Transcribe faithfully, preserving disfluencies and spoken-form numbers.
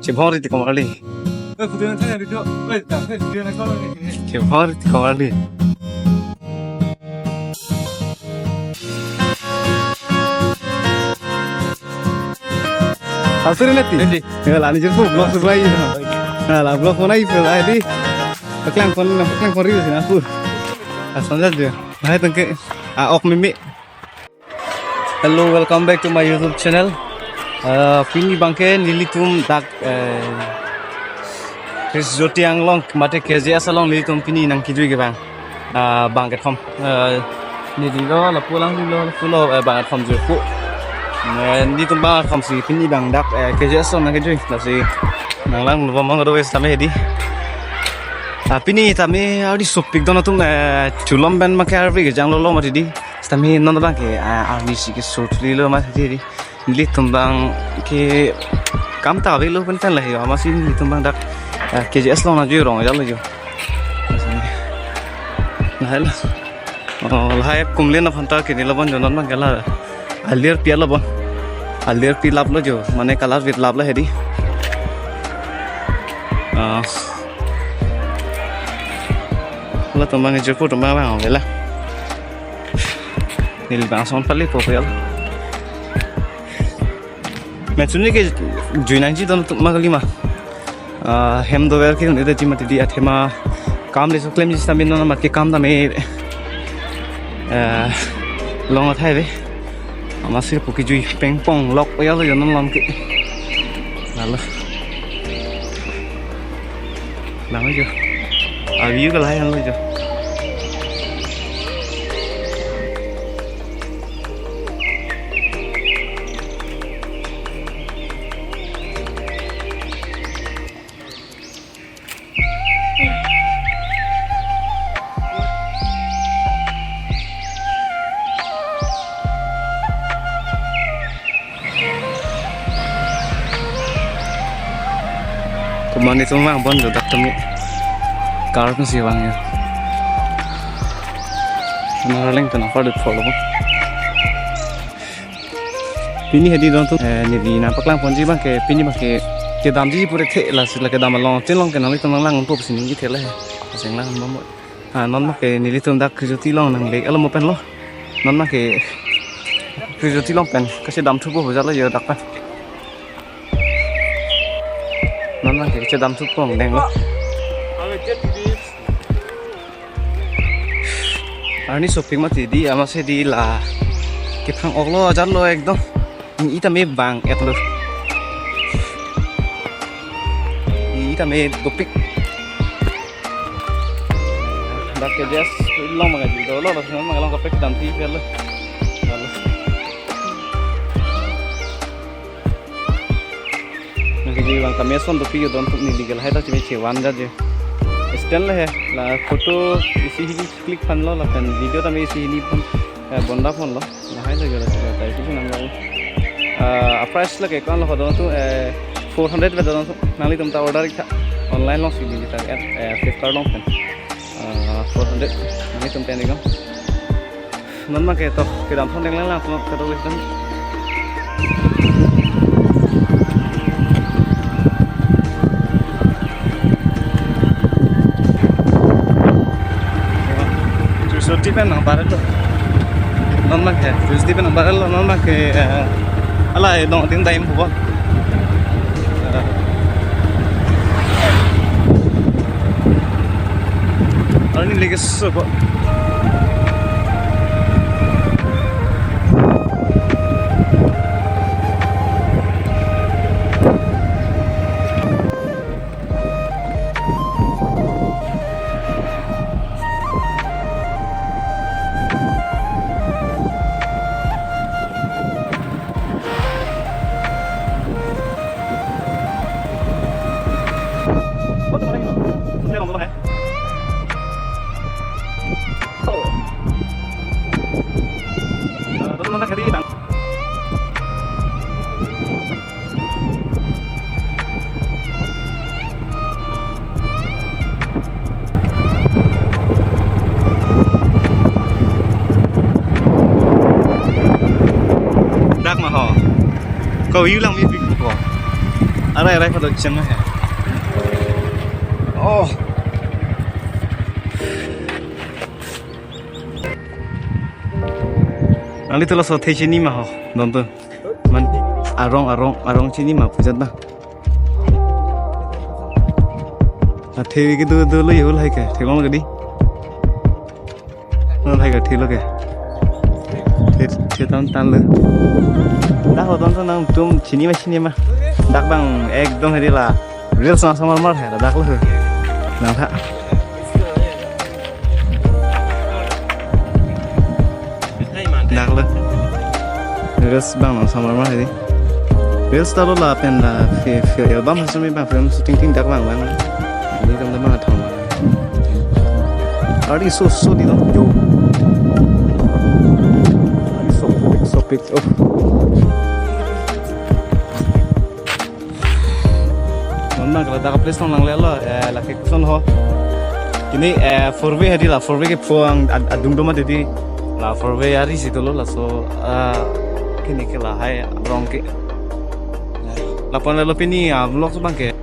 Chebhong riti komarli. Eh, photo na thang riti. Eh, ta, eh, photo na ko. Chebhong riti komarli. Asuri nati. Nati. Ya, la ni jemput vlog sebai. Nah, la vlog mana itu lah di. Paklang kon, paklang kon review sih aku. Asal aja. Nah, itu ke, ah, ok mimi. Hello, welcome back to my YouTube channel. Uh, pini abangke nelitum dak, eh, Chris Jyoti Anglong mate K J S along nelitum pini nangkejui ke bang. Uh, bang kethom. Uh, neli lo, lapu alanglilo, lapu lo, eh, bang kethom juipo. Eh, nelitum bang kethom si pini bang dak, eh, K J S along nangkejui. Lasi nanglang lo bang ro wes tame hedi. Ah, pini tame ardi sopik don atum, eh, chulom pen make arve kejang lolo mati di. Sitame non abangke, ah, arni si keso thulilo mati di. Nelitum abangke kam ta avelo pen tan lahei, amatsi nelitum abang dak, ah, K J S along nangjuirong jalo jo. Lahai lo. Oh, lahai kumlin aphan ta ke neli labon jo non abangke la. Alir pi labon. Alir pi lap lo jo. Mane kalar vit lap lo hedi. Ah. Latum abang juipo atum abang bela. Neli bang son pali po pel. Mechuni kejui nangji don atum ma kalima. Ah, hem dover ke un'e daji mati di athema kam le so klemji sitame non amat ke kam tame, eh, long athai ve. Amatsi pu kejui pengpong lok ya lo jo non lam ke. Lalo. Lang jo. Avi ke lahai lo jo. Komat nelitum vang bon jo dak tame. Car pensi vang ya. Nang raleng tena far dut follow. Pini hedi don atum, eh, neli nangpaklang ponji abangke, pini abangke kedamji pure the lasi la kedam along, tin along ke nanglitum nanglang unpo pusi neli the le. Aseng lang mo mo. Ah, non abangke nelitum dak Chris Jyoti along nangle, alo mo pen lo. Non abangke Chris Jyoti along pen kachedam thupo jalo jo dak pen. Non abangke kachedam thupo deng lo. Arni sopik mati di, amatsi di la kephang ok lo, ajar lo ekdom. Ni itame bang et lo. Ni itame dopik. Dak K J S along mangaju dolo, langsung mang along kaprek dam ti pel lo. Lalu. Nangkejui abang tame ason dopi jo don atum, neli ke lahai ta chime chevan jat jo. Stand le he, la photo isi hini click aphan lo, lapen video tame isi hini aphan, eh, bonda aphan lo. Lahai lo jo la sila tai isi nang lo. Ah, a price lake ko-an lo don atum, eh, four hundred ve don atum, nanglitum ta order ik tha. Online alongsi neli ta, eh, Flipkart along pen. Ah, four hundred, nanglitum pen ikam. Non abangke to, kedam thon deng lang lang, to, to, to, to. Church pen nang parelo. Non abangke, Church pen nang parelo, non abangke, eh, ala, eh, dong, tin time po. Arni lake so po. Dak ma ho. Ko yu lang mi pik ko. Arai, arai, photo cheng hai. Oh. Nangli tulo so the chini ma ho, don tu. Man, arong, arong, arong chini ma pujat ba. Athe ke do, do lo yul hai ke, theklong ke di. Non hai ke thilo ke. The, the tan tan lo. Dak ho don tu nangtum chini ma, chini ma. Dak bang ekdom hedi la. Reels nang samar mar hai la dak lo. Nang tha. Dak lo. Reels bang nang samar mar hedi. Reels ta lo lapen la fi, fi album ha sumi bang film shooting ting dak bang bang. Ini kan teman thong. Ari so so di dong jo. Ari so so pik. Oh. Non bang ke ladak place nang langlelo, eh, lake koson ho. Kini, eh, four way hedi la, four way ke puang ad-, adung doma hedi la four way ari si dolo laso, eh, kini ke lahai arong ke. Lapu-an lelo pini, ah, vlog so bang ke.